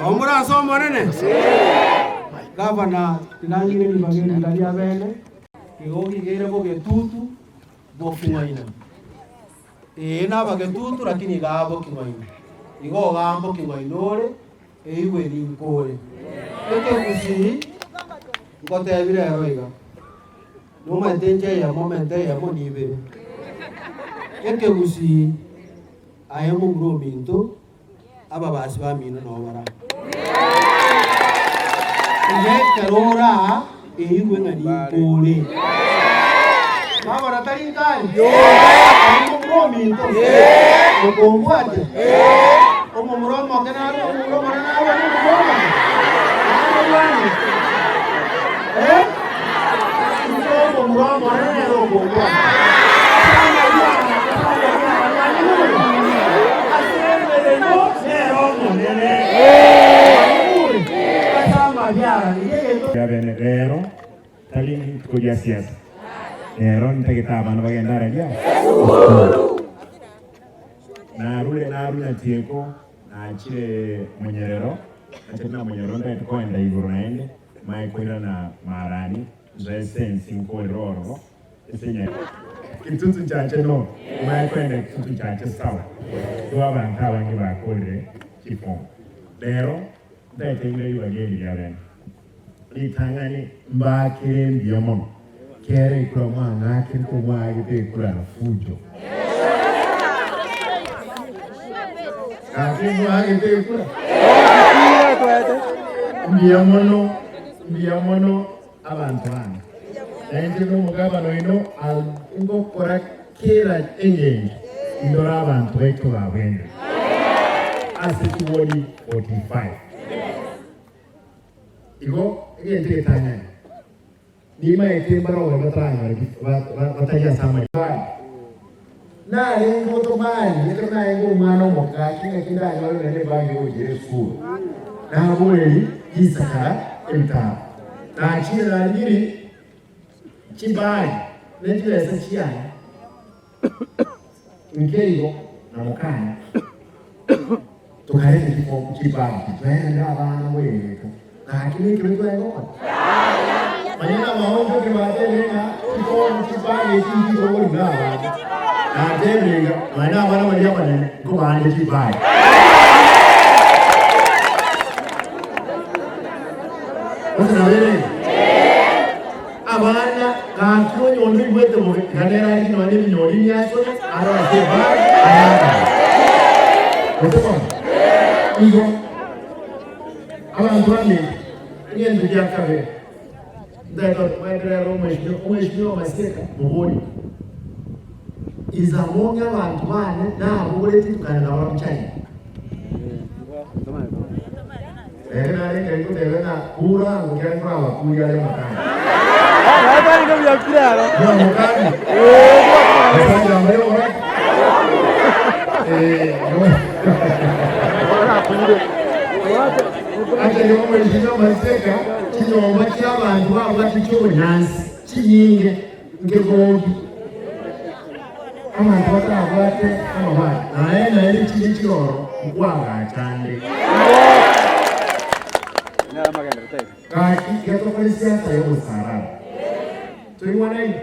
Omore ase Omonene? Gavana, tinangire ribaga eri ritari abene, igo ogigeire bogetutu boking'oina. Ee nabagetutu lakini igaa boking'oina. Igo ogaa mboking'oina ore, eigwe ninkore. Ekegusii ngotebi rero iga, nomanyete inche eyemo mente eyemo nibere. Ekegusii aye momura ominto. Ababasi bamino nao bare aa. Iga ekero ore aa, eigwe ng'a ninkore. Mwabora tari nkare? Aye momura ominto, okombwatia? Omomura omoke narwe, omomura omonene narwe, na omomura omoke narwe. Eh? Inche omomura omonene nere okombwatia. Ase emeremo nere omonene. Ase amabiara nigo egento. Riabene rero tari rituko ria siasa, rero ntagete abana bagende araria esukuru. Narure narure natieko nachire monyerero, nachete na monyerero ntagete koenda igoro naende, mae koirana marani, nsoe sensi nkorere ororo. Kitutu chache no mae kwenda kitutu chache sawa igo abanto abange bakorire chifomu rero ntaetengire ribaga eri ria bene ritang'ani mbakere mbuya mono kera ekura mwang'akire ko mwaagete ekura na fujo gaki mwaagete ekura mbuya mono mbuya mono Abanto bane, na inche nomogabana oino ngokora kera engencho indore abanto baito babwenire ase chiwodi 45. Igo egento egetang'ani nimaete mbarobori bataranyore batari ase amariko aya. Narenge otomani ekero narenge omwana omoke gaki ng'aki ndanyore nonya nebagi yogochiera esukuru. Naborerie risakara ebitabu. Nachire narigirie chibagi ne chibesa chiane nkeigo na mokane tokareta chibagi twaenanera abana boyegeka. Gaki nekebe twaye gokora? Manya namaonchoke batebire ng'a chifomu chibagi echi nchikogorigwa nabana. Natebire iga, nonya nabana baria abanene nkobaande chibagi. Gose nabo ere iga? Abana gaki onye onde oigwete bobe, iga nere arigie nonya nebinyori niasone arore ase ebagi ayakane. Gose bono? Igo. Abanto bane, egento gia kabere, ntaete koenderera omweshimiwa, omweshimiwa Maseka moborie, is among abanto bane nabogoretie tukana nabo China. Ere narenge goteba ng'a kura ango kiare nkorabakuri are amatanga. Mwamokani? Asangira amare omorake? Eh, Atari omorisia amaseka chinyomba chi'abanto babwate chi'obonyansi chinyinge nkegogi abanto batabwate amabati naye naende chinde chiroro nkwagachande. Gaki getokore siasa y'obosaraba toigwanaine?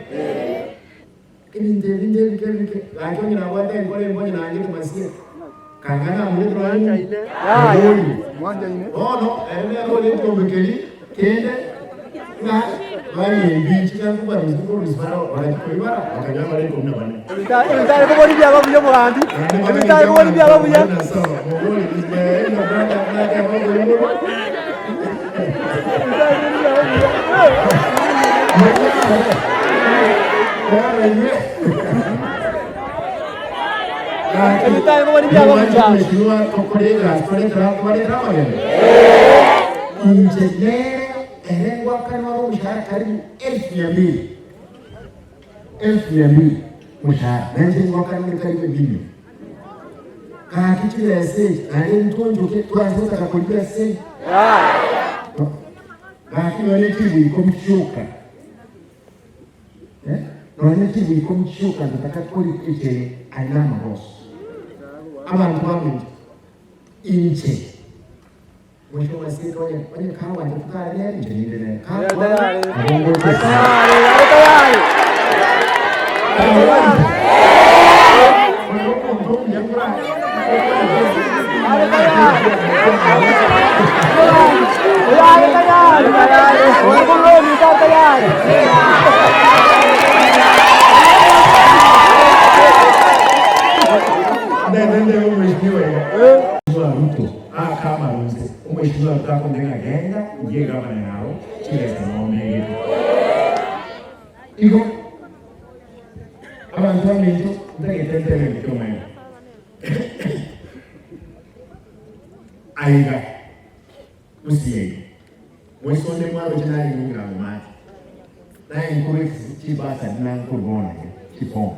Ebinto ebi nebike ebike, gaki onye nabwate enkoro embe onye nangete masie, kanga namorete nonya oborire. Bono ere nere ore ekiombe keria kende ng'a baria embichi ng'a nkobarisia nkorusia bara barachia koibara bakanyora bare ikomi na bane. Ebitare kobori biaba buya omogambi, ebitare kobori biaba buya. Ebitare kobori biaba buya. Inche nere ere ngwakanwa omoshahara karibu elfu mia mbili elfu mia mbili omoshahara nainche ngwakanwa karibu emilion Gaki chibesa echi naende ntwanchoke twanse gotaka koribera esegi. Gaki nonya ne chilifu ikomi chioka eh, nonya ne chilifu ikomi chioka ntataka kori eche aye namagoso. Abanto baminto, inche. Mwisho wa siku onye onye kagwancha totare nere inche ninde nere. Are tayari. Nabo ngocha Are tayari, are tayari. Are tayari. Are tayari. Tayari. Are tayari. Nende mheshimiwa Ruto akama runze umheshimiwa Ruto akongenga genga ndiye gavana yao chile kamaomege igo abantu baminto ntagetentere mkiomega aiga musiyei mwisonde mwaro chinali nyingira mumati naye nkuru chibasa ndinankurubona chipongo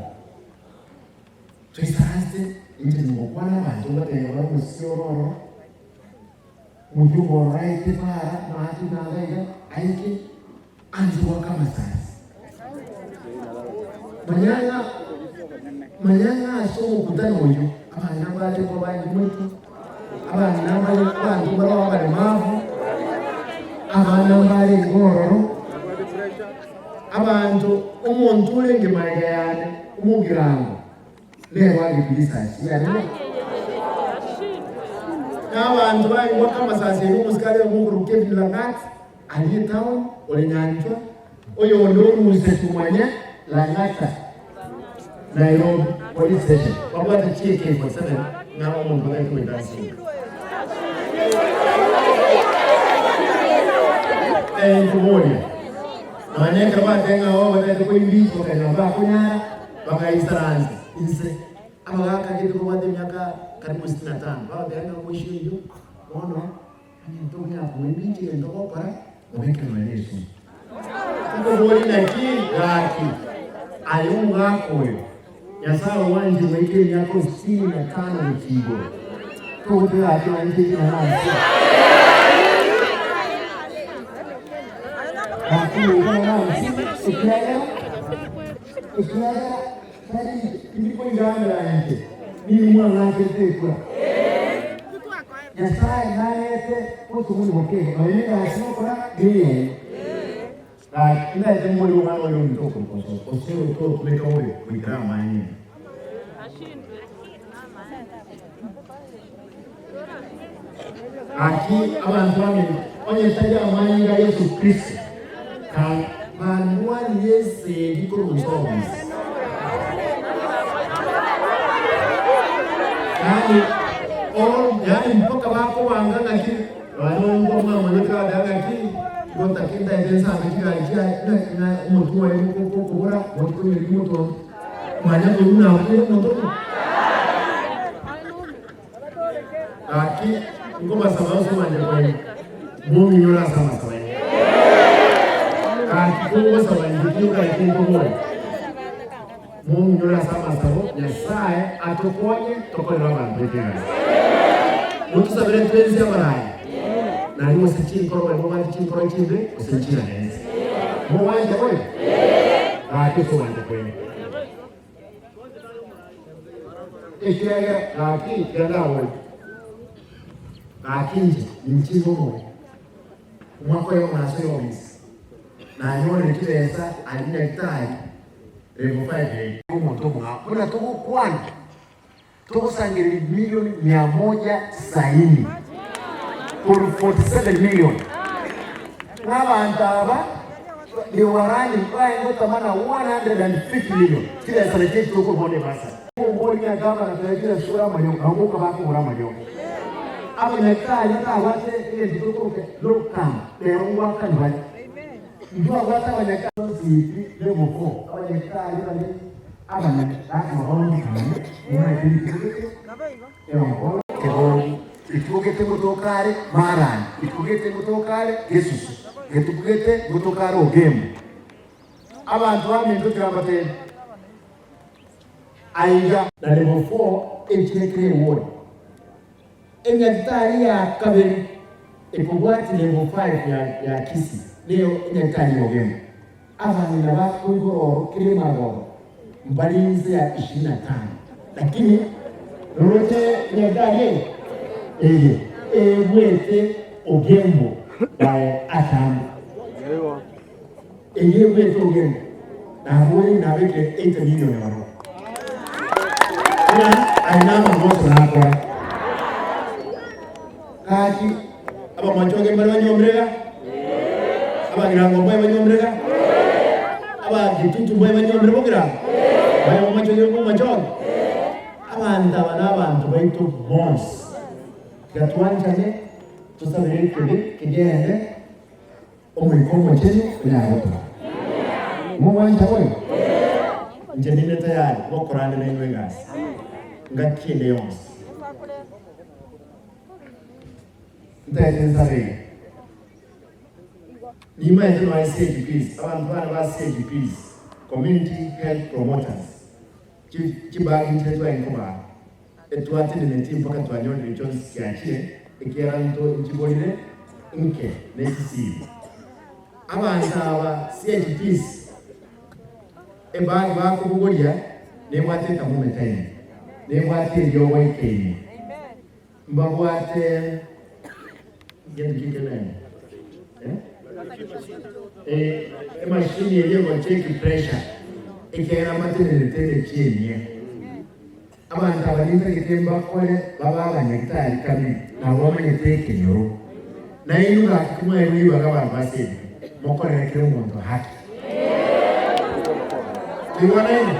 twisanze inje ngokwana bantu batera musiororo mujumbo raite para mati nangaiga aike anzi wakamasasi manyanga manyanga asomo kutano uyu abana bale ko bangi mwitu abana bale bantu baba balemavu abana bale ngororo abantu omuntu ulenge maega yane umugirango lewagibisasiyarele n'abantu baingwaka amasasi omusikari omukuru Kevin Langat ali town olinyanjwa oyo ondoruuse tumanye Langata Nairobi police station babwata AK47 na omuntu baikuitansinga enkubuulira nabanyekera batenga bo batete kuimbichi bakanywa bakunyara bakaisaranza inse abagaka kitu kubwate emyaka karibu 65 babatenga mwisho iyo bono anyentonya kuimbichi entokokora mubeke maneso tukubuli naki gaki ayo omwaka oyo nyasaye wanje mwike emyaka 65 mukigo tokutera ati Nyasaye narete otumuni boke noyega asinokora niye ndaete muli umwana oyo mutoko osoro to kuleka oyo kuikira manyi aki abantu bamwe onyetaja amanyi ga Yesu Kristo ka banwani yese ndiko musomisi yani all yani mpaka bakobanga ngaki banongo mama nyekada ngaki gotakinda edensa ngaki na omuntu wae kokobora omuntu yeri muto mwanya kuruna kuri muto aki ngoma sama so manje kwa mungu nyola sama sama kaki kongo sama ndiyo kaki kongo Mungu nyola sama sama Nyasaye atukonye tokolera abantu betera mutusabire twenzi abarayi nari wose chinkoro bari mubandi chinkoro chimbe usinchira neza muwanje oyo gaki so wanje kwenye ekiagera gaki ganda oyo gaki nje inchigo umwaka yo mwaso yomisi nanyone kibesa ali nyaitari level 5 omuntu omwa buna togokwana togosangirira milioni 170 kuru 47 million n'abantu aba liwarani baengotamana 150 million kibesa nakyo ekitokobone basa ngoli agamba natayakira sura mayo amuka bakubura mayo abanyakitari bakabate ebitokoroke lokam lero ngwakani bali ndio agwata abanyakitari level 4 abanyakitari bali itugete ngutokare marani itugete ngutokare gesusu getugete ngutokare ogemu abantu baminto tirambatene aiga na level 4 ekirekere ward enyagitari ya kabiri ekobwati level 5 ya Kisii niyo enyagitari yogemu abang'ina bakoigororo kire magoro mbalinzi ya 25 lakini rorote nyagitari eye ebwete Ogembo by atambe. Eyio ebwete Ogembo naboire nabekire 80 million ororo. Buna aye namagoso nakora. Gaki abamochoge mbare banyomire iga? Abagirango mbaye banyomire iga? Abagitutu mbaye banyomire bogirango? Mbaye bamochoge bomochoge? Abanto aba nabanto baito bonsi. Tiga twanchane, tosabere ekebe kegende, Omoika Omochenu onyare gotoa. Mogwancha boigo? Inche ninde tayari gokorande nainwe egasi ngaki ende yonsi. Ntaete nsabe iga. Nimaete nonya CHPs, abanto bane ba CHPs, Community Health Promoters, chibagi nchire twarenge kobaa, etwateneneti mpaka twanyorire chionsi chiachire, ekiagera nto nchiborire nke ne chisiri. Abanto aba CHPs ebagi bakobogoria nebwate ethermometer ime, nebwate eriogo eke ime, mbabwate gento ki kende eh? Eh, emashini eria egocheki pressure ekiagera mbatenenete emechie emiya. Abanto aba nintagete mbakore babe abanyagitari kabiri, nabo bamanyete ekenyoro. Nainwe gaki komoeirwe ribaga abanto ba Sedi, mokorere kera omonto haki. Toigwanaine?